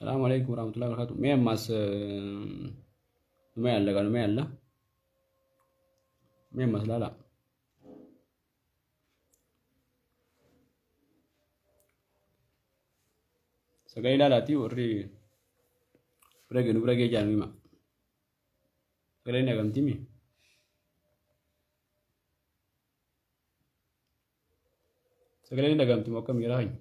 Salaamu alaikum warahmatullahi wabarakatuh. Mee ammaas numa yaalla gaa numa yaalla. Mee ammaas laala. Sagalee ilaalaati warri bira gee nu bira gee jaanu hima. Sagaleen dhagamtii mi? Sagaleen dhagamtii moo akkam jira hayi?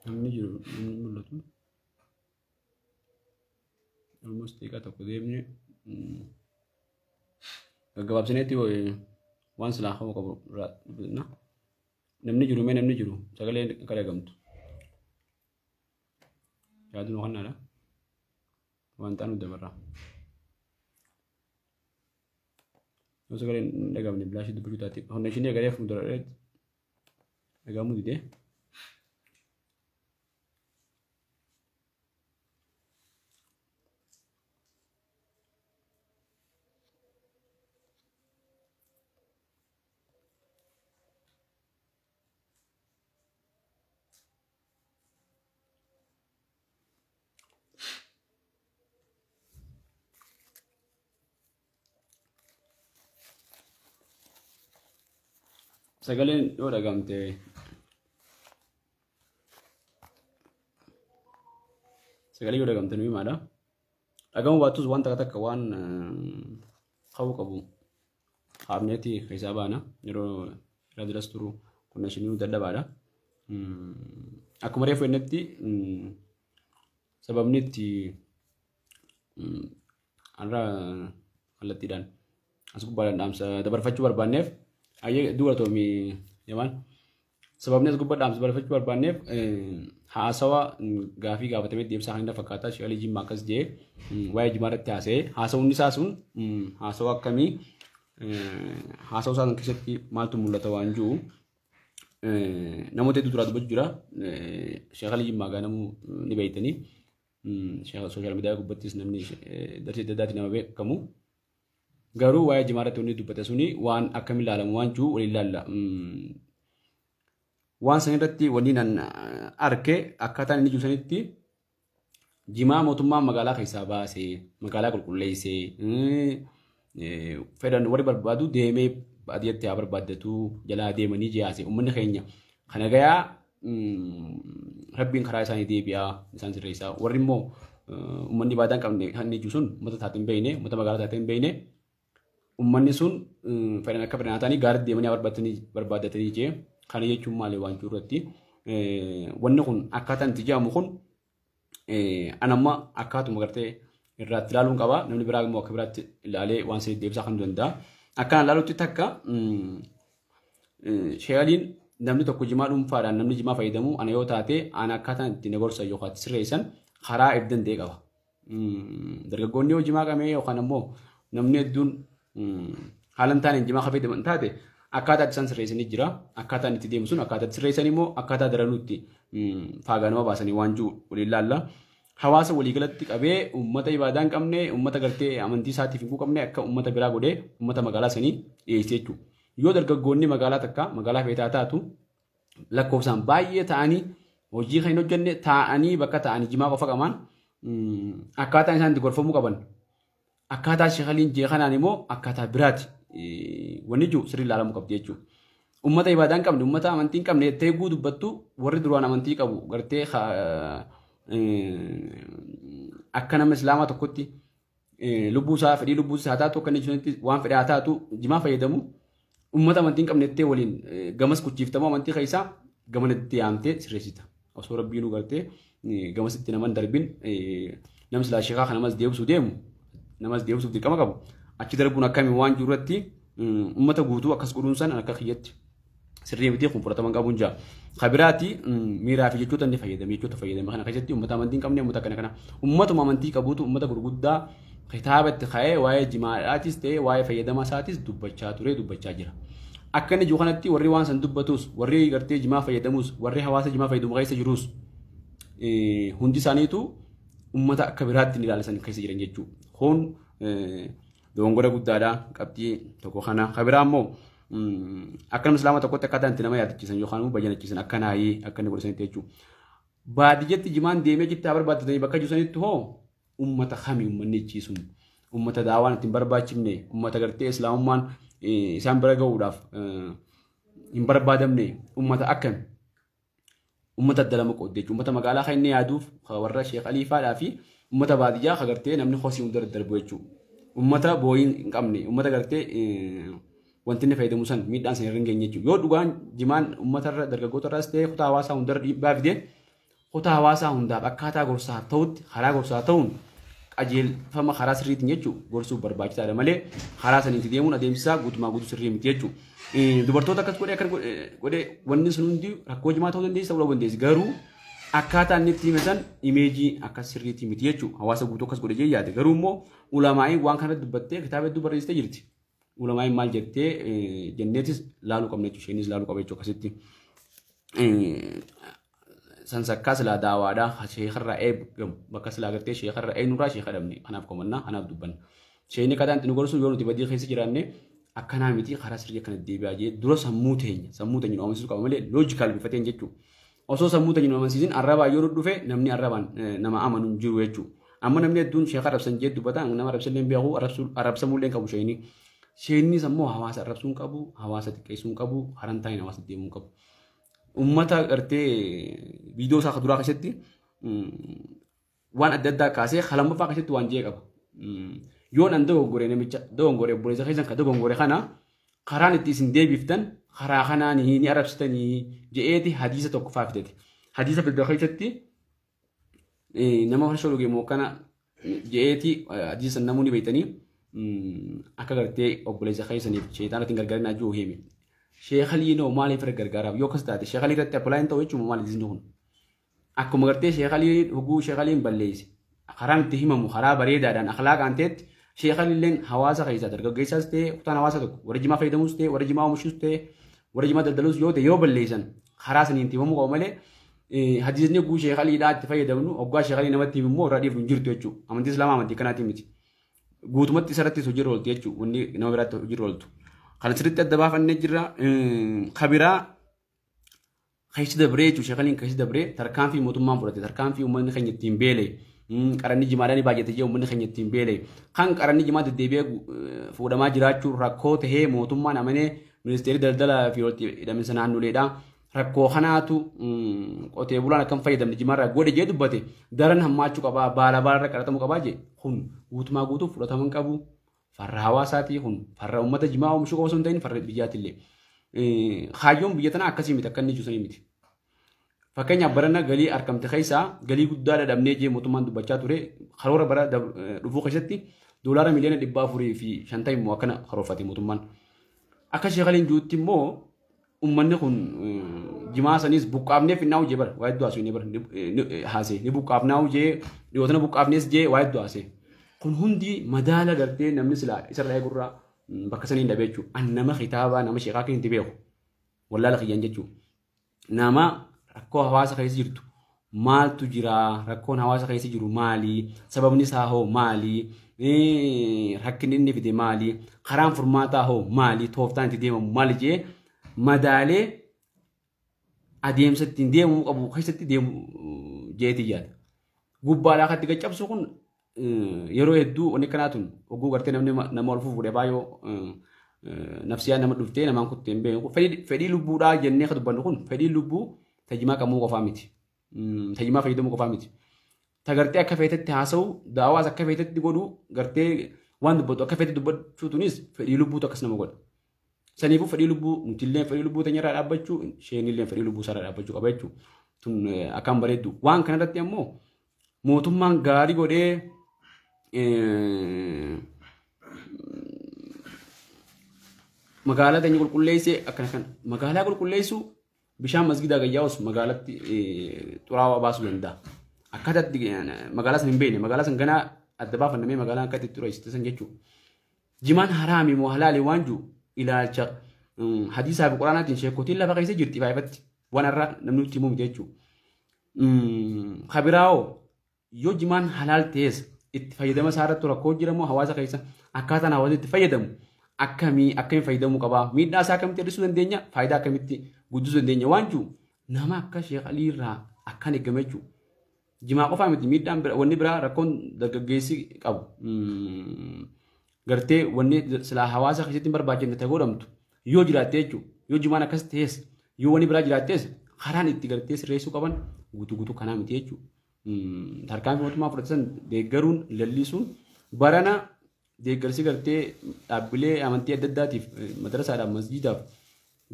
Namni jiru namni mul'atu. Almost daqiiqaa tokko deemne gaggabaabsineetti waan silaa qabu qabu irraa dubbisna. Namni jiru mee namni jiru sagalee akka dhagamtu. Yaaduu nu kannaadha. Waan ta'an nu dabarra. Yoo sagalee hin dhagamne bilaashii dubbachuu taate. Konnekshinii egalee fuuldura dhagamuu didee. Sagaleen yoo dhagamte sagalee yoo dhagamte nu himaadha. Dhagamuu baattus waan takka takka waan qabu qabu haafneeti keessaa baana yeroo irra duras turu konnekshinii dadhabaadha. Akkuma reefu jennetti sababni itti har'a kallattiidhaan as gubbaadhaan dhaamsa dabarfachuu barbaanneef ayyee dura toomi yamaan sababni as gubbaa dhaamsa dabarfachuu barbaanneef haasawa gaafii gaafatamee deebisaa kan inni fakkaata Sheekh Jimmaa akkas jee waa'ee jimaa irratti haasa'e haasawni isaa sun haasawa akkamii haasawa isaa keessatti maaltu mul'ata waan jiru namoota hedduu duraa dubbachuu jira Sheekh Jimmaa gaa namuu ni beektanii sooshaal miidiyaa gubbattis namni darsii adda addaatiin nama beekamu. Garuu waa'ee jimaa irratti wanni dubbate suni waan akkamiin ilaalamu waan jiru waliin ilaalla. Waan san irratti wanni nan arke akkaataan inni jiru sanitti jimaa mootummaan magaalaa keessaa baasee magaalaa qulqulleessee fedhan warri barbaadu deemee baadiyyaatti haa barbaaddatu jalaa deemanii jiyaase uummanni keenya kana gayaa rabbiin karaa isaanii deebi'aa isaan sirreessaa warri immoo uummanni baadaan qabne kan inni jiru sun uummata taate hin beekne uummata magaalaa taate hin beekne uummanni sun fedhan akka fedhan ta'anii gaarii deemanii haa barbaaddatanii jee kana jechuun maali waan jiru irratti wanni kun akkaataan itti jedhamu kun anamma akkaatuma gartee irraatti ilaaluun qaba namni biraa immoo akka biraatti ilaalee waan sirrii deebisaa kan danda'a. Akkaan ilaalutti takka sheeyaliin namni tokko jimaa dhuunfaadhaan namni jimaa fayyadamu ana yoo taate ana akkaataan itti na gorsan yookaan sirreessan karaa if danda'e qaba. Dargaggoonni yoo jimaa qabee yookaan ammoo namni hedduun haala hin taaneen jimaa fayyadaman taate akkaataa itti isaan sirreessanii jira. Akkaataan itti deemu sun akkaataa itti sirreessan immoo akkaataa daranuutti faagaa nama baasanii waan jiru waliin ilaalla. Hawaasa waliigalatti qabee uummata ibaadaa hin qabne uummata gartee amantii isaatiif hin qabne akka uummata biraa godhee uummata magaalaa sanii dhiyeessee jechuudha. Yoo dargaggoonni magaalaa takka magaalaa feetaa taatu lakkoofsaan baay'ee ta'anii hojii kan hin hojjenne taa'anii bakka ta'anii jimaa qofa qaban akkaataan isaan itti gorfamuu qaban akkaataa sheekaliin jee kanaan immoo akkaataa biraati wanni jiru sirrii ilaalamuu qabdi jechuudha. Uummata ibaadaa hin qabne uummata amantii hin qabne jettee dubbattu warri duraan amantii qabu gartee akka nama islaamaa tokkotti lubbuu isaa fedhii lubbuu isaa taatu akka inni jirutti waan fedhe haa taatu jimaa fayyadamu uummata amantii hin qabne jettee waliin gamas kuchiiftamu amantii keessaa gamanatti yaamtee sirreessita. Osoo rabbiinuu gartee gamasitti nama hin darbin namni silaa sheekaa kan namas deebisuu deemu namas deebisuuf dirqama qabu achi darbuun akkamii waan jiru irratti uummata guutuu akkas godhuun san akka kiyyatti sirrii miti kun fudhatama hin qabuun jira. Kabiraati miiraa fi jechoota inni fayyadame jechoota fayyadame kana keessatti uummata amantii hin qabne uummata akkana kana uummatuma amantii qabuutu uummata gurguddaa kitaaba itti ka'ee waa'ee jimaadhaatis ta'ee waa'ee fayyadama isaatis dubbachaa ture dubbachaa jira. Akka inni jiru kanatti warri waan san dubbatus warri gartee jimaa fayyadamus warri hawaasa jimaa fayyadamu keessa jirus Hundi isaaniitu uummata akka biraatti ni ilaalisan keessa jiran jechuudha. Kun dogongora guddaadha qabxii tokko kana. Kan biraa immoo akka nama islaama tokkotti akkaataa itti nama yaadachiisan yookaan immoo bayyanachiisan akka naayii akka inni godhasanitti jechuudha. Baadiyyatti jimaan deemee jitti haa barbaaddatanii bakka jiru hoo uummata kami uummanni ijjiisuun uummata daawaan ittiin barbaachifne uummata gartee islaamummaan isaan bira gahuudhaaf hin barbaadamne uummata akkami uummata adda lama qoodde jechuudha. Uummata magaalaa kan inni yaaduuf warra Sheekh Aliifaadhaa fi uummata baadiyyaa kan gartee namni hosii hunda darbu jechuudha. Uummata booyii hin qabne uummata gartee wanti inni fayyadamu san miidhaan san irra hin geenye jechuudha. Yoo dhugaan jimaan uummatarra dargaggootarraas ta'e kutaa hawaasaa hundarra dhiibbaa fide kutaa hawaasaa hundaaf akkaataa gorsaa ta'utti karaa gorsaa ta'uun qajeelfama karaa sirriitiin jechuudha gorsuuf barbaachisaadha malee karaa saniitti deemuun adeemsisaa guutumaa guutuu sirrii miti jechuudha. Dubartoota akkas godhee akkas godhee wanni sun hundi rakkoo jimaa ta'uu dandeessi ta'uu dandeessi garuu akkaataa inni itti hime san imeejii akkas sirriitii miti jechuudha. Hawaasa guutuu akkas godhee yaade garuu immoo ulamaa'iin waan kana dubbattee kitaaba hedduu barreessitee jirti. Ulamaa'iin maal jettee jenneetis laaluu qabna jechuudha. Isheenis laaluu qaba jechuudha akkasitti. Sansakkaa silaa daawaadhaa sheekarraa eegamu bakka silaa gartee sheekarraa eenyurraa sheeka dhabne kanaaf komannaa kanaaf dubbanna. Sheekni kataan itti nu gorsu yoo nuti badii keessa jiraanne akkanaa miti karaa sirrii akkana deebi'aa jee dura sammuu teenya nu amansiisuu qaba malee loojikaal bifa ta'een jechuudha. Osoo sammuu teenya nu amansiisin arrabaa yoo dhufe namni arrabaan nama amanu hin jiru jechuudha. Amma namni hedduun sheeka arrabsan jee dubbata nama arrabsan illee beeku arrabsamuu illee qabu sheekni. Sheeknis ammoo hawaasa arrabsuu hin qabu hawaasa xiqqeessuu hin qabu haran taa'in hawaasa deemuu hin qabu. Uummata gartee viidiyoo isaa duraa keessatti waan adda addaa kaasee lammaffaa keessatti waan jee qaba. Yoo nan dogoggoree namicha dogoggoree obboleessa keessan kan dogoggore kana karaan itti isin deebiftan karaa kanaan ni arrabsitanii je'eeti hadiisa tokko faa fidate. Hadiisa fidda keessatti nama farshoo dhuge immoo kana je'eeti hadiisa namoonni beektanii akka gartee obboleessa keessaniif sheexaana ittiin gargaarinaa jiru hime. Sheekh Aliinoo maaliif irra gargaaraaf yoo akkas taate Sheekh Alii irratti appilaayin ta'u jechuun maali hadiisni kun? Akkuma gartee Sheekh Alii hoguu Sheekh Aliin balleesse karaan itti himamu karaa bareedaadhaan akhlaaqaan ta'etti Sheekh Aliilleen hawaasa keessaa dargaggeessaas ta'e kutaan hawaasa tokko warra jimaa fayyadamus ta'e warra jimaa oomishuus ta'e warra jimaa daldalus yoo ta'e yoo balleessan karaa saniin itti himamuu qabu malee hadiisni hoguu Sheekh Aliidhaa itti fayyadamnu hoggaa Sheekh Alii namatti himu immoo irraa dhiifnu hin jirtu jechuudha. Amantii Islaamaa amantii kanaatiin miti. Guutumatti isarrattis hojiirra oolti jechuudha wanni nama biraatti hojiirra ooltu. Kan sirriitti adda baafannee jirra. Kabiraa keessa dabree jechuudha. Sheekh Aliin keessa dabree tarkaanfii mootummaan fudhate tarkaanfii uummanni keenya ittiin beele qaranni jimaadhaan ni baay'ate jee uummanni keenya ittiin beele kan qaranni jimaa deddeebi'ee fuudhamaa jiraachuu rakkoo tahee mootummaan amanee ministeerri daldalaa fi walitti hidhaminsa naannoleedha. Rakkoo kanaatu qotee bulaan akkam fayyadamne jimaarraa godhe jee dubbate daran hammaachuu qabaa baala baalarra qaratamuu qabaa jee kun guutumaa guutuuf fudhatama hin qabu. Farra hawaasaatii kun farra uummata jimaa oomishuu qofa osoo hin ta'in farra biyyaatillee. Kaayyoon biyya tanaa akkasii miti akka inni jiru sanii miti. Fakkeenyaaf barana galii argamte keessaa galii guddaa dhadhabnee jee mootummaan dubbachaa ture karoora bara dhufuu keessatti $450 miliyoona immoo akkana karoorfate mootummaan. Akka Sheekh Aliin jirutti immoo uummanni kun jimaa saniis buqqaafnee finnaa hojii bara waa hedduu haasoo inni bara haasee ni buqqaafnaa hojii dhiyootana buqqaafnees jee waa hedduu haasee. Kun hundi madaala gartee namni silaa isarraa eegurraa bakka saniin dhabe jechuudha. An nama kitaabaa nama sheekaa kan itti beeku wallaala kiyyaan jechuudha. Nama rakkoo hawaasa keessa jirtu maaltu jira rakkoon hawaasa keessa jiru maali sababni isaa hoo maali rakkinni inni fide maali karaan furmaataa hoo maali tooftaan itti deemamu maali jee madaalee adeemsa ittiin deemuu qabu keessatti deemu jeetii yaada. Gubbaadhaa akkatti gaccabsu kun yeroo hedduu wanni kanaatun oguu gartee namni nama ol fuudhee baay'oo nafsiyaan nama dhuftee namaan kuttee hin beeku. Fedhii lubbuudhaa jennee kan dubbannu kun fedhii lubbuu tajimaa qabuu qofaa miti. Tajimaa fayyadamuu qofaa miti. Ta gartee akka feetetti haasa'u daawaas akka feetetti godhu gartee waan dubbatu akka feetetti dubbachuu tunis fedhii lubbuutu akkas nama godha. Saniifuu fedhii lubbuu nutillee fedhii lubbuu teenyarraa dhaabbachuu isheenillee fedhii lubbuu isaarraa dhaabbachuu qaba jechuudha. Tun akkaan bareeddu. Waan kanarratti ammoo mootummaan gaarii godhee magaalaa teenya qulqulleessee akkana kana magaalaa qulqulleessuu bishaan masgidaa gayyaa'us magaalatti xuraawaa baasuu danda'a. Akkaataatti magaalaa san hin beekne magaalaa san ganaa adda baafannamee magaalaan akka itti xureessite san jechuudha. Jimaan haraami moo halaali waan jiru ilaalcha hadiisaa fi quraanaatiin sheekotiin lafa keessa jirti ifaafatti waan irraa namni nutti himu miti jechuudha. Kabiraa'oo yoo jimaan halaal ta'es itti fayyadama isaa irratti rakkoo jiramoo hawaasa keessa akkaataan hawaasni itti fayyadamu akkamiin fayyadamuu qabaa, miidhaa isaa akkamitti hir'isuu dandeenya, faayidaa akkamitti guddisuu dandeenya waan jiru nama akka Sheekh Alii irraa akkan eegame jechuudha. Jimaa qofaa miti miidhaan bira wanni biraa rakkoon dargaggeessi qabu. Gartee wanni silaa hawaasa keessatti hin barbaachifne ta'e godhamtu yoo jiraatte jechuudha. Yoo jimaan akkas ta'es yoo wanni biraa jiraattes karaan itti gartee sirreessuu qaban guutuu guutuu kanaa miti jechuudha. Tarkaanfii mootummaa fudhatan deeggaruun lallisuun barana deeggarsi gartee dhaabbilee amantii adda addaatiif madarasaadhaaf masjiidaaf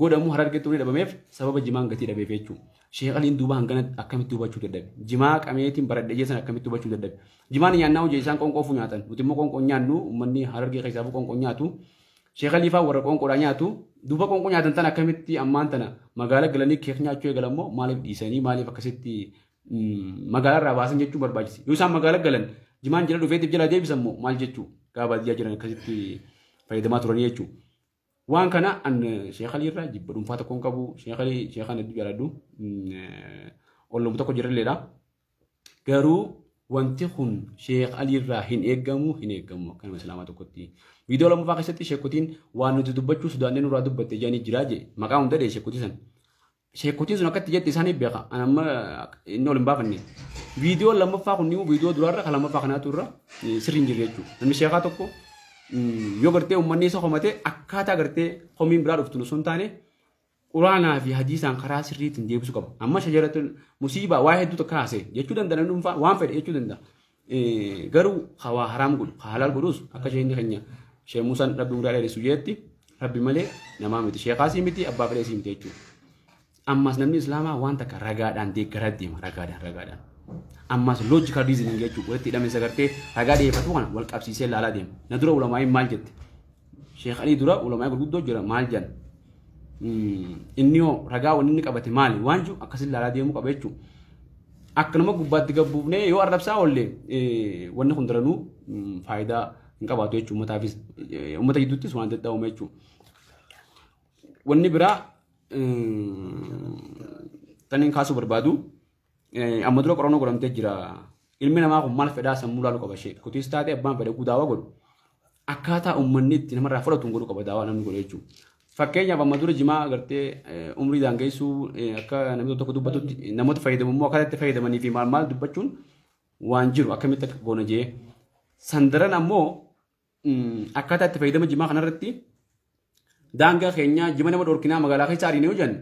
godhamu Harargeetti wanni dhabameef sababa jimaan gatii dhabeef jechuudha. Sheekh Aliin duuba hangana akkamitti hubachuu dadhabe? Jimaa qameetiin baradhee jeessan akkamitti hubachuu dadhabe? Jimaan nyaannaa hojii isaan qoonqoofuu nyaatan. Nuti immoo qoonqoo nyaannu uummanni Harargee keessaafuu qoonqoo nyaatu. Sheekh Alii fa'aa warra qoonqoodhaa nyaatu. Duuba qoonqoo nyaatan tana akkamitti ammaan tana magaala galanii keek nyaachuu eegalan immoo maaliif dhiisanii maaliif akkasitti magaalaa irraa baasan jechuun barbaachise. Yoo isaan magaala galan jimaan jala dhufeetiif jala deebisan immoo maal jechuu gaafa baadiyyaa jiran akkasitti fayyadamaa turanii jechuudha. Waan kana an Sheekh Alii irraa jibba dhuunfaa tokko hin qabu. Sheekh Alii sheekhan hedduu jaaladhu. Olloomu tokko jiralleedha. Garuu wanti kun Sheekh Alii irraa hin eeggamu akkanuma islaamaa tokkotti. Viidiyoo lammaffaa keessatti sheekotiin waan nuti dubbachuu sodaannee nurraa dubbatte jedhanii jiraa jee maqaa hunda dhee sheekotii san. Sheekotiin sun akkatti jette isaanii beeka. An amma inni ol hin baafanne. Viidiyoo lammaffaa kun viidiyoo duraarra kan lammaffaa kanaatu irra sirri hin jirre jechuudha. Namni sheekaa tokko yoo gartee uummanni isa komate akkaataa gartee komiin biraa dhuftu osoo hin taane quraanaa fi hadiisaan karaa sirriitiin deebisuu qaba. Amma shajaratul musiibaa waa hedduutu kaase jechuu danda'a namni dhuunfaa waan fedhe jechuu danda'a. Garuu waa haraam godhu halaal godhus akka isheen keenya Sheekh Muusaan rabbi umurii dheeressu jeetti rabbi malee namaa miti sheekaasii miti abbaa fedheesii miti jechuudha. Ammas namni islaamaa waan takka ragaadhaan deeggaraa deema ragaadhaan. Ammas logical reasoning jechuudha walitti hidhaminsa gartee ragaa dhiyeeffatu kana wal qabsiisee ilaalaa deema. Na dura ulamaa'iin maal jette? Sheekh Alii dura ulamaa'ii gurguddoo jira maal jedhan? Inni hoo ragaa wanni inni qabate maali? Waan jiru akkasin ilaalaa deemuu qaba jechuudha. Akkanuma gubbaatti gabbuufnee yoo arrabsaa oolle wanni kun daranuu faayidaa hin qabaatu jechuudha uummataafis uummata gidduuttis waan adda addaa uume jechuudha. Wanni biraa taniin kaasuu barbaadu amma dura qorannoo godhamtee jira. Ilmi namaa kun maal fedhaa sammuu laaluu qaba ishee. Kutiis taatee abbaan fedhe daawaa godhu. Akkaataa uummanni itti namarraa fudhatu godhu qaba daawaa namni godhu jechuudha. Fakkeenyaaf amma dura jimaa agartee umrii daangeessuu akka namni tokko dubbatutti namoota fayyadamu immoo akkaataa itti fayyadamanii fi maal maal dubbachuun waan jiru akkamitti akka goona jee. Sandaran ammoo akkaataa itti fayyadama jimaa kanarratti daangaa keenya jima nama dhorkinaa magaalaa keessa ariinee yoo jennu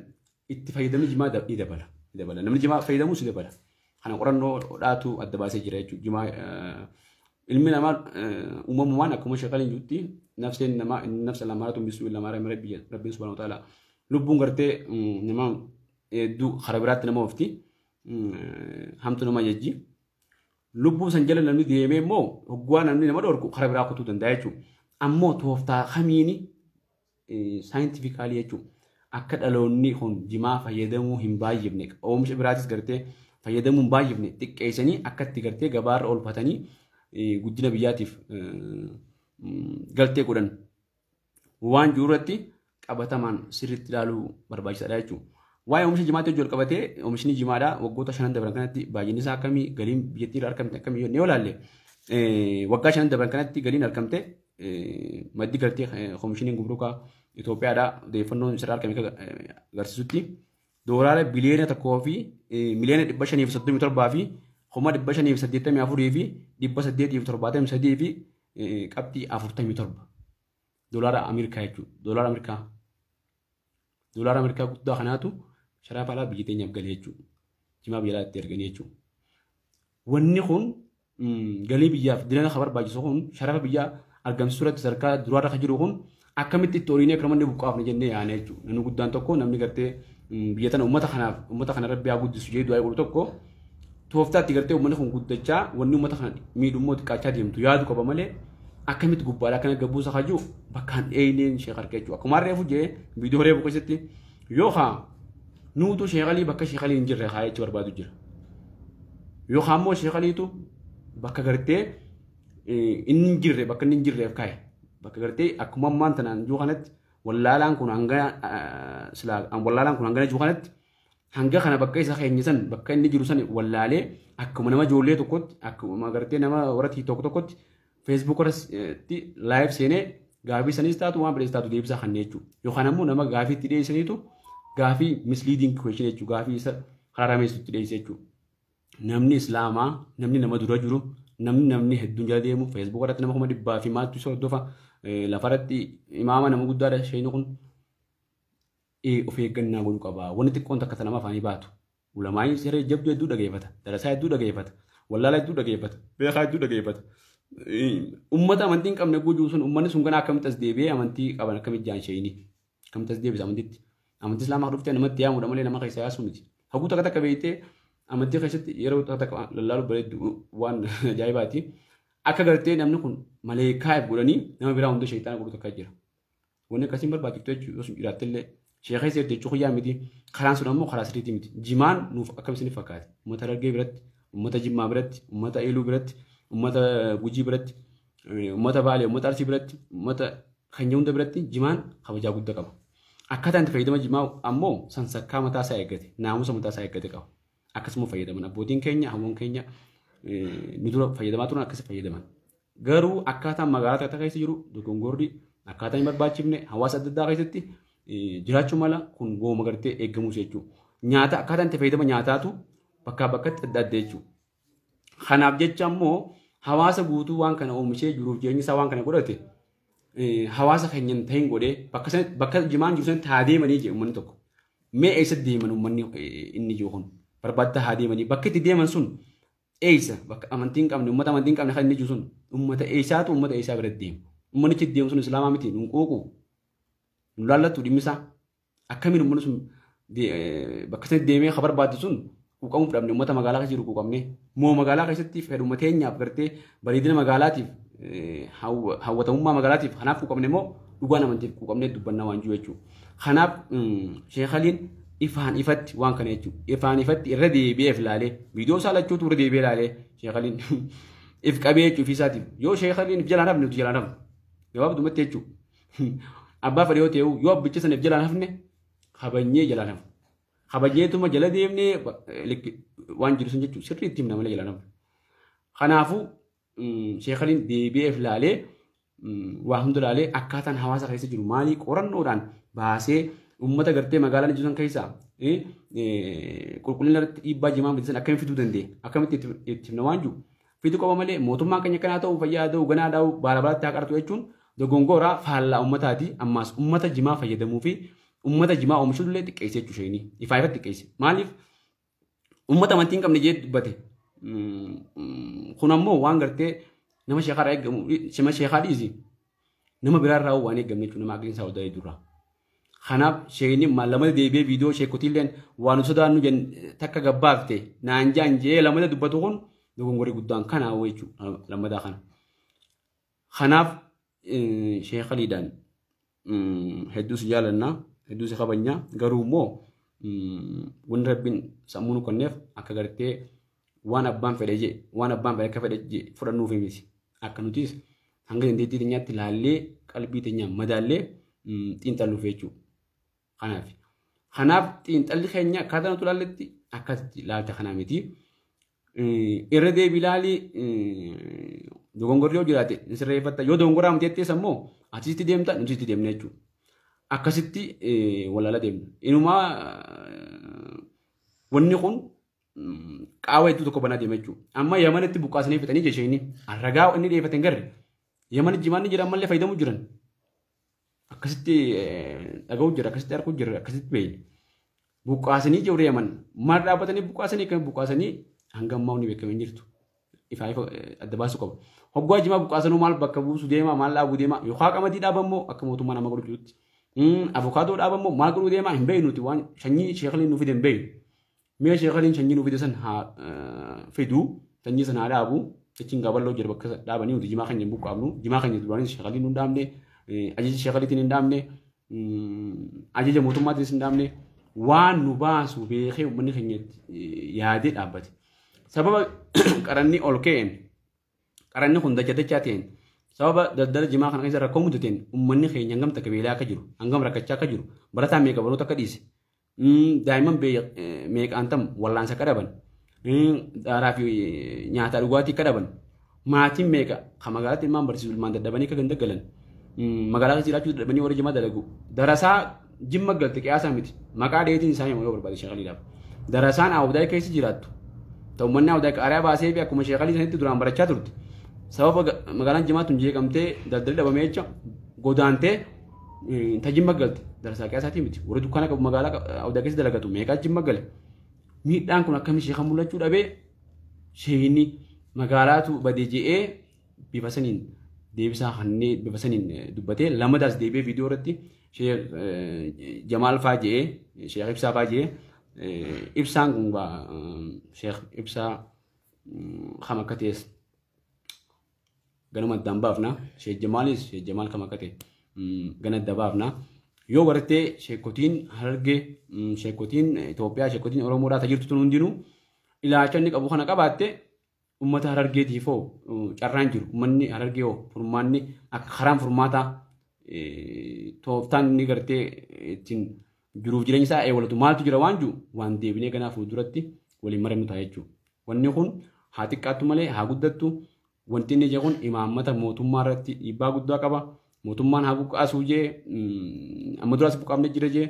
itti fayyadamni jimaa ni dabala. Namni jimaa fayyadamus ni dabala. Kana qorannoo dhaatu adda baasee jira jechuudha. Jimaa ilmi namaa uumamumaan akkuma Sheekh Aliin jirutti nafseen namaa nafsa lamaatu bisuu lamaa rabbiin subhaanahu wa ta'ala lubbuun gartee nama hedduu karaa biraatti nama oofti hamtu nama jejji. Lubbuu san jala namni deemee immoo hoggaa namni nama dhorku karaa biraa kutuu danda'a jechuudha. Ammoo tooftaa kamiini saayintifikaalii jechuudha. Akka dhaloonni kun jimaa fayyadamuu hin baay'ifne oomisha biraatis gartee fayyadamuu hin baay'ifne xiqqeessanii akka itti gartee gabaarra oolfatanii guddina biyyaatiif galtee godhan waan jiru irratti qabatamaan sirriitti ilaaluu barbaachisaadha jechuudha. Waa'ee oomisha jimaatti hojii wal qabatee oomishni jimaadhaa waggoota 5 dabran kanatti baay'inni isaa akkamii galiin biyyattii irraa argamte akkamii yoo ilaalle waggaa 5 dabran kanatti galiin argamte maddi galtee koomishiniin gumrukaa Itoophiyaadhaa odeeffannoon sirraa argame agarsiisutti doolaara biliyoona 1 fi miliyoona 537 fi 584 fi 873 fi qabxii 47 doolaara Ameerikaa jechuudha. Doolaara Ameerikaa. Doolaara Ameerikaa guddaa kanaatu sharafa alaa biyya teenyaaf galee jechuudha. Jimaa biyya alaatti erganii jechuudha. Wanni kun galii biyyaaf dilana kan barbaachisu kun sharafa biyyaa argamsiisuu irratti sadarkaa duraarra kan jiru kun akkamitti itti horiinee akka namni buqqaafne jennee yaane jechuudha. Namni guddaan tokko namni gartee biyya tana uummata kanaaf uummata kana rabbi haa guddisu jedhee du'aa godhu tokko tooftaatti gartee uummanni kun guddachaa wanni uummata kana miidhummoo xiqqaachaa deemtu yaadu qaba malee akkamitti gubbaadhaa akkana gabbuusa hajuu bakkaan dheeyneen Sheekh arga jechuudha. Akkuma reefu jee viidiyoo reefu keessatti yookaan nuutu Sheekh Alii bakka Sheekh Alii hin jirre haa jechuu barbaadu jira. Yookaan immoo Sheekh Aliitu bakka gartee inni hin jirre bakka inni hin jirreef kaa'e. Bakka gartee akkuma ammaan tanaan jiru kanatti wallaalaan kun hangana silaa wallaalaan kun hangana jiru kanatti Hanga kana bakka isa keenya san bakka inni jiru san wallaalee akkuma nama ijoollee tokkotti akkuma gartee nama warra TikTok tokkotti Facebook irratti live seenee gaafii sanis taatu waan birees taatu deebisaa kan jechuudha. Yookaan ammoo nama gaafii itti dhiyeessaniitu gaafii misleading question jechuudha. Gaafii isa harameessu itti dhiyeesse jechuudha. Namni Islaamaa, namni nama dura jiru, namni hedduun jala deemu Facebook irratti nama 100,000 fi maaltu isa hordofa lafarratti imaama nama guddaadha sheekni kun of eeggannaa godhuu qaba. Wanni xiqqoon takka nama afaanii baatu. Ulamaayin siree jabduu hedduu dhageeffata. Darasaa hedduu dhageeffata. Wallaala hedduu dhageeffata. Beekaa hedduu dhageeffata. Uummata amantii hin qabne gujuu sun uummanni sun ganaa akkamitti as deebi'ee amantii qaban akkamitti jaan sheeyini. Akkamitti as deebisa amantiitti. Amantii Islaamaa dhuftee namatti yaamuudha malee nama keessa yaasuu miti. Haguu takka takka beektee amantii keessatti yeroo takka takka lallaalu bareeddu waan ajaa'ibaati. Akka gartee namni kun maleekaa godhanii nama biraa hunda sheeyitaana godhu takka jira. Wanni akkasiin barbaachiftu jechuudha yoo sun jiraattillee sheekee seerti jechuu xiyyaa miti. Karaan sun ammoo karaa sirriitii miti. Jimaan nuuf akkam isin fakkaate. Uummata Harargee biratti, uummata Jimmaa biratti, uummata Eeluu biratti, uummata Gujii biratti, uummata Baalee, uummata Arsii biratti, uummata keenya hunda biratti jimaan kabajaa guddaa qaba. Akkaataan itti fayyadama jimaa ammoo sansakkaa mataa isaa eeggate, naamusa mataa isaa eeggate qaba. Akkasuma fayyadaman abbootiin keenya, hawwan keenya nu dura fayyadamaa turan akkasi fayyadaman. Garuu akkaataan magaalaa takka keessa jiru dogongorri akkaataa hin barbaachifne hawaasa adda addaa keessatti jiraachuu mala kun gooma gartee eeggamuus jechuudha. Nyaata akkaataan itti fayyadama nyaataatu bakkaa bakkatti adda adda jechuudha. Kanaaf jecha ammoo hawaasa guutuu waan kana oomishee jiruuf jireenya isaa waan kana godhate hawaasa keenya hin ta'in godhee bakka jimaan jiru sanatti haa deemanii jedhe uummanni tokko. Mee eessatti deeman uummanni inni jiru kun barbaadda haa deemanii bakka itti deeman sun eessa bakka amantii hin qabne uummata amantii hin qabne kan inni jiru sun uummata eessaatu uummata eessaa biratti deema. Uummanni itti deemu sun Islaamaa miti nun quuqu nun laallattu dhimmisaa akkamiin uummanni sun bakka sanatti deemee ka barbaaddu sun quuqamuuf dhabne uummata magaalaa keessa jiru quuqamne moo magaalaa keessatti fedhuma teenyaaf gartee bareedina magaalaatiif hawwatamummaa magaalaatiif kanaaf quuqamne moo dhugaan amantiif quuqamne dubbannaa waan jiru jechuudha. Kanaaf sheekaliin ifaan ifatti waan kana jechuudha. Ifaan ifatti irra deebi'eef laalee viidiyoo isaa lachuutu irra deebi'ee laalee sheekaliin if qabee jechuudha ofiisaatiif yoo sheekaliin if jalaan hafne nuti jalaan hafne gabaabdumatti jechuudha. Abbaa fedhe yoo ta'u yoo abbicha sana if jalaan hafne kabanyee jalaan hafne. Kabajeetuma jala deemnee waan jiru sun jechuudha sirriitti himna malee jalaan hafne. Kanaafuu sheekaliin deebi'eef laalee waa hunda laalee akkaataan hawaasa keessa jiru maalii qorannoodhaan baasee uummata gartee magaalaan jiru san keessaa qulqullina irratti dhiibbaa jimaa fidisan akkamitti fiduu danda'e akkamitti itti himna waan jiru fiduu qaba malee mootummaan keenya kanaa ta'uu fayyaa ta'uu ganaa dhaa'uu baala baalatti haa qaratu jechuun dogongoraa faallaa uummataati ammaas uummata jimaa fayyadamuu fi uummata jimaa oomishuu illee xiqqeesse jechuu isheenii ifaa ifatti xiqqeesse maaliif uummata amantii hin qabne jee dubbate kun ammoo waan gartee nama sheekaa eegamu nama sheekaa dhiisi nama biraarraa waan eegamne jechuudha nama aqliin isaa ol dura. Kanaaf sheekni lamada deebi'ee viidiyoo sheekotiilleen waan sodaannu takka gabbaafte naan jaan jee lamada dubbatu kun dogongorii guddaan kanaa jechuudha lamadaa kana. Kanaaf sheekaliidhaan hedduu si jaalannaa hedduu si kabajnaa garuu immoo wanni rabbiin sammuu nu kenneef akka gartee waan abbaan fedhe jee waan abbaan fedhe akka fedhe jee fudhannuuf miti. Akka nutis hanga dandeettii teenyaatti laallee qalbii teenyaan madaallee xiinxalluuf jechuudha. Kanaaf xiinxalli keenya akkaataa nuti ilaalletti akkasitti ilaalcha kanaa miti. Irra deebii ilaalii dogongorri yoo jiraate ni sirreeffatta yoo dogongoraa miti jettees ammoo asitti deemta nuti itti deemna jechuudha. Akkasitti walaala deemna. Inumaa wanni kun qaawwa hedduu tokko banaa deema jechuudha. Amma Yamanitti buqqaasanii fixanii jechuun ragaa inni dhiyeeffate hin garre. Yamanitti jimaanni jiran ammallee fayyadamuu jiran. Akkasitti dhaga'uu jira, akkasitti arguu jira, akkasitti beeyna. Buqqaasanii jiru Yaman. Maal dhaabbatanii buqqaasanii kan buqqaasanii hanga ammaa hundi beekamee hin jirtu. Ifaa ifa adda baasuu qaba. Hoggaa jimaa buqqaasanuu maal bakka buusu deema, maal dhaabuu deema, yookaan qamadii dhaaban akka mootummaa nama godhu jirutti. Avokaadoo dhaaban maal godhuu deema hin beeknu nuti waan sanyii sheekaliin nu fide hin beeknu. Mi'a sheekaliin sanyii nu fide san haa fiduu, sanyii sana haa dhaabu. Achiin gabal'oo jira bakka dhaabanii nuti jimaa keenya hin buqqaafnu. Jimaa keenya duraanis sheekaliin nu hin dhaabne, ajaja sheekaliitiin hin dhaabne, ajaja mootummaatiinis hin dhaabne. Waan nu baasu beekee uummanni keenya yaadee dhaabbate. Sababa qaranni ol ka'een, qaranni kun dacha dachaa ta'een, sababa daldala jimaa kana keessa rakkoo mudateen uummanni keenya hangam takka beelaa akka jiru, hangam rakkachaa akka jiru, barataan meeqa barnoota akka dhiise, Daa'imman meeqaan tam wallaansa akka dhaban, daaraa fi nyaata dhugaatii akka dhaban, maatiin meeqa kan magaalaatti ilmaan barsiisu ilmaan dadhabanii akka ganda galan, magaalaa keessa jiraachuu dadhabanii warri jimaa dalagu. Darasaa jimma galte qiyaasaa miti. Maqaa dheetiin isaanii yoo barbaade sheekaliidhaaf. Darasaan Awudaay keessa jiraattu. Ta'ummanni Awudaay qaariyaa baasee fi akkuma sheekalii sanitti duraan barachaa turte. Sababa magaalaan jimaa tun jeeqamtee daldalli dhabamee jecha godaantee ta jimma galte. Darasaa qiyaasaatii miti. Warri dukkaana qabu magaalaa Awudaay keessa dalagatu meeqaa jimma gale. Miidhaan kun akkamiin sheeka mul'achuu dhabee sheeyini magaalaatu badee je'ee bifa saniin deebisaa kannee bifa saniin dubbatee lamadaas deebi'ee viidiyoo irratti Sheekh Jamaal faa je'ee Sheekh Ibsaa faa je'ee ibsaan kun Sheekh Ibsaa kam akka ta'es ganuma addaan baafna. Sheekh Jamaalis Sheekh Jamaal kam akka ta'e gana adda baafna. Yoo gartee sheekotiin Harargee, sheekotiin Itoophiyaa, sheekotiin Oromoodhaa tajirtu tun hundinuu ilaalcha inni qabu kana qabaatte uummata Harargeetiif hoo carraan jiru. Uummanni Harargee hoo furmaanni akka karaan furmaataa tooftaan inni gartee ittiin jiruuf jireenya isaa eewwalatu maaltu jira waan jiru waan deebinee ganaa fuulduratti waliin marannu ta'a jechuudha. Wanni kun haa xiqqaattu malee haa guddattu wanti inni jedhu kun imaammata mootummaa irratti dhiibbaa guddaa qaba. Mootummaan haa buqqaasuu jee amma duraas buqqaafne jira jee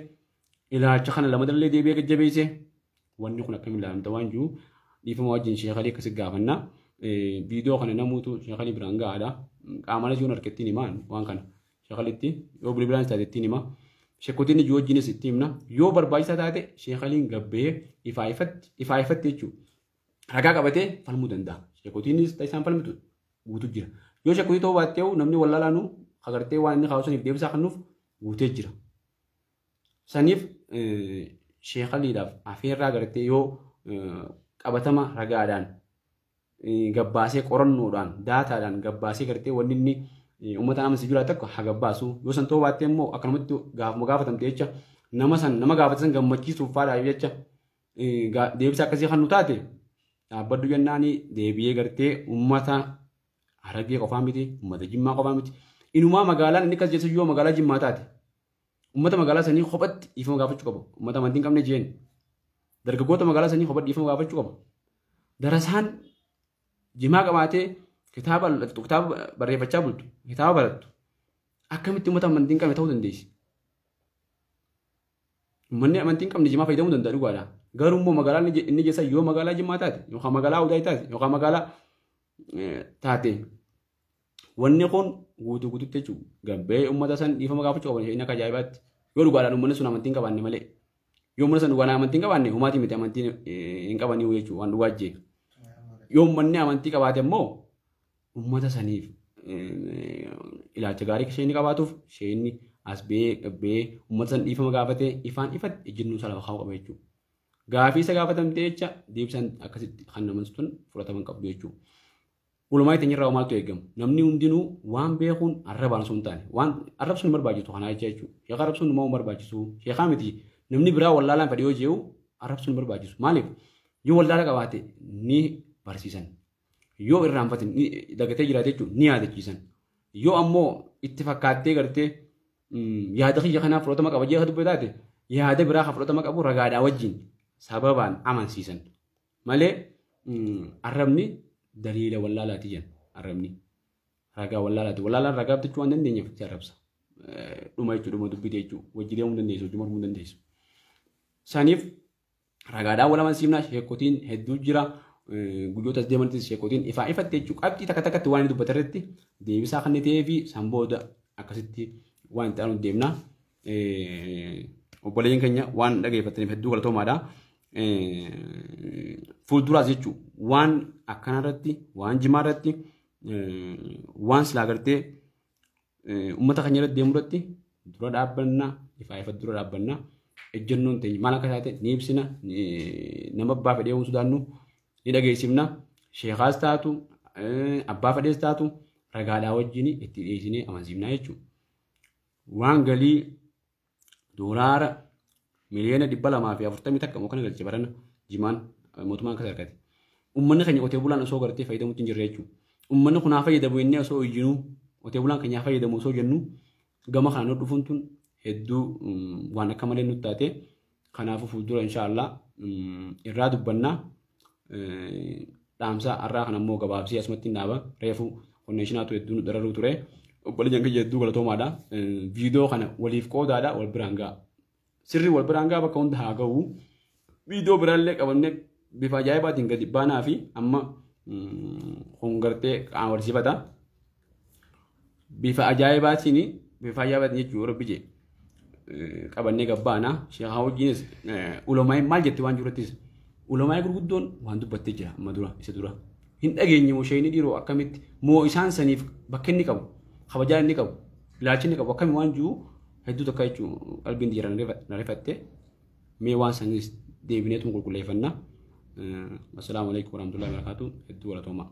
ilaalcha kana lama dalallee deebi'ee gajjabeesse wanni kun akkamiin ilaalamta waan jiru dhiifama wajjin sheekalii akkasi gaafanna. Viidiyoo kana namuutu sheekalii biraan gahaadha. Qaamana jiruun harkattiin himaa waan kana sheekalitti yoo bilbilaan taate ittiin hima. Sheekotiin ijoo wajjinis itti himna. Yoo barbaachisaa taate sheekaliin gabbee ifaa ifatti ifaa ifatti jechuudha. Ragaa qabatee falmuu danda'a. Sheekotiinis isaan falmitu guutuu jira. Yoo sheekotii ta'uu baattee namni wallaalaanu agartee waan inni kaa'u saniif deebisaa kennuuf guutee jira. Saniif sheekaliidhaaf afeerraa agartee yoo qabatama ragaadhaan gabbaasee qorannoodhaan daataadhaan gabbaasee gartee wanni inni uummata nama si jiraatu tokko haa gabbaasu. Yoo san ta'uu baattee immoo akkanumatti gaafuma gaafatamte jecha nama san nama gaafate san gammachiisuuf faadhaaf jecha deebisa akkasii kan nu taate dhaabbadhu jennaani deebi'ee gartee uummata Harargee qofaa miti, uummata Jimmaa qofaa miti. Inumaa magaalaan inni akkas jecha yoo magaalaa Jimmaa taate uummata magaalaa sanii kophatti dhiifama gaafachuu qaba. Uummata amantii hin qabne jeen. Dargaggoota magaalaa sanii kophatti dhiifama gaafachuu qaba. Darasaan jimaa qabaatee kitaaba barreeffachaa bultu, kitaaba barattu akkamitti uummata amantii hin qabne ta'uu dandeessi? Uummanni amantii hin qabne jimaa fayyadamuu danda'a dhugaadha. Garuu immoo magaalaan inni jeessa yoo magaalaa Jimmaa taate yookaan magaalaa Awudaay taate yookaan magaalaa taate wanni kun guutuu guututti jechuudha. Gabbee uummata san dhiifama gaafachuu qaban inni akka ajaa'ibaatti. Yoo dhugaadhaan uummanni sun amantii hin qabaanne malee. Yoo uummanni sun dhugaadhaan amantii hin qabaanne humaatii miti amantii hin qabanii jechuudha waan dhugaa jee. Yoo uummanni amantii qabaate immoo uummata saniif ilaalcha gaarii isheen qabaatuuf isheen as ba'ee gabbee uummata san dhiifama gaafatee ifaan ifatti ejjennoo isaa lafa kaa'uu qaba jechuudha. Gaafii isa gaafatamte jecha deebisaan akkasitti kan naman sun fudhataman qabdu jechuudha. Ulumaa ittiin irraa maaltu eegamu? Namni hundinuu waan beekuun arrabaan osoo hin taane waan arrabsuun hin barbaachisu kanaa jecha jechuudha. Sheekaa arrabsuun nama hin barbaachisu. Sheekaa miti namni biraa wallaalaan fedhii yoo jee'u arrabsuun hin barbaachisu. Maaliif? Yoo wallaala qabaate ni barsiisan. Yoo irraanfate ni dagatee jiraate jechuudha ni yaadachiisan. Yoo ammoo itti fakkaattee gartee yaada kiyya kanaaf fudhatama qaba jee dubbate taate yaada biraa kan fudhatama qabu ragaadhaa wajjin sababaan amansiisan. Malee arrabni daliila wallaalaati jenna arrabni ragaa wallaalaati. Wallaalaan ragaa bitachuu waan dandeenyeef si arrabsa. Dhuma jechuudha dhuma dubbite jechuudha wajji deemuu dandeessu wajji mormuu dandeessu. Saniif ragaadhaan wal amansiifna sheekotiin hedduu jira. Guyyoota as deemanittis sheekotiin ifaa ifatti jechuudha qabxii takka takkatti waan inni dubbate irratti deebisaa kan ta'ee fi san booda akkasitti waan itti aanu deemna. Obboleeyyan keenya waan dhageeffataniif hedduu galatoomaadha. Fuulduraas jechuudha waan akkanaa irratti waan jimaa irratti waan silaa gartee uummata keenya irratti deemu irratti dura dhaabbanna ifaa ifatti dura dhaabbanna ejjennoon teenya maal akka taate ni ibsina nama abbaa fedhee waan sodaannu ni dhageessifna sheekaas taatu abbaa fedhees taatu ragaadhaa wajjin itti dhiyeessinee amansiifna jechuudha. Waan galii doolaara miliyoona 241 moo kana galche barana jimaan mootummaan akkas argate. Uummanni keenya qotee bulaan osoo gartee fayyadamuutti hin jirre jechuudha. Uummanni kun haa fayyadamu inni osoo iyyinuu qotee bulaan keenya haa fayyadamu osoo jennu gama kanaan nu dhufuun tun hedduu waan akka malee nutti taate. Kanaafuu fuuldura inshaallah irraa dubbannaa. Dhaamsa har'aa kana immoo gabaabsee asumatti hin dhaaba. Reefu konneeshinaatu hedduu nu dararuu ture. Obboleeyyan kiyya hedduu galatoomaadha. Viidiyoo kana waliif qoodaadha, wal biraan ga'a. Sirri wal biraan ga'a, bakka hunda haa ga'u. Viidiyoo biraallee qabannee bifa ajaa'ibaatiin gadi baanaa fi amma kun gartee qaama barsiifata. Bifa ajaa'ibaatiin jechuun rabbi jee qabannee gabbaana. Sheekaa wajjinis ulamaa'in maal jette waan jiruuttis ulamaa'in gurguddoon waan dubbattee jira amma dura isa dura. Hin dhageenye moo sheeyni dhiiroo akkamitti moo isaan saniif bakka inni qabu, kabajaa inni qabu, ilaalchi inni qabu akkami waan jiru hedduu takka jechuun qalbiin jira na rifatte. Mee waan sanis deebineetuma qulqulleeffanna. Assalaamu alaikum warahmatullahi wabarakatuh. Hedduu galatoomaa.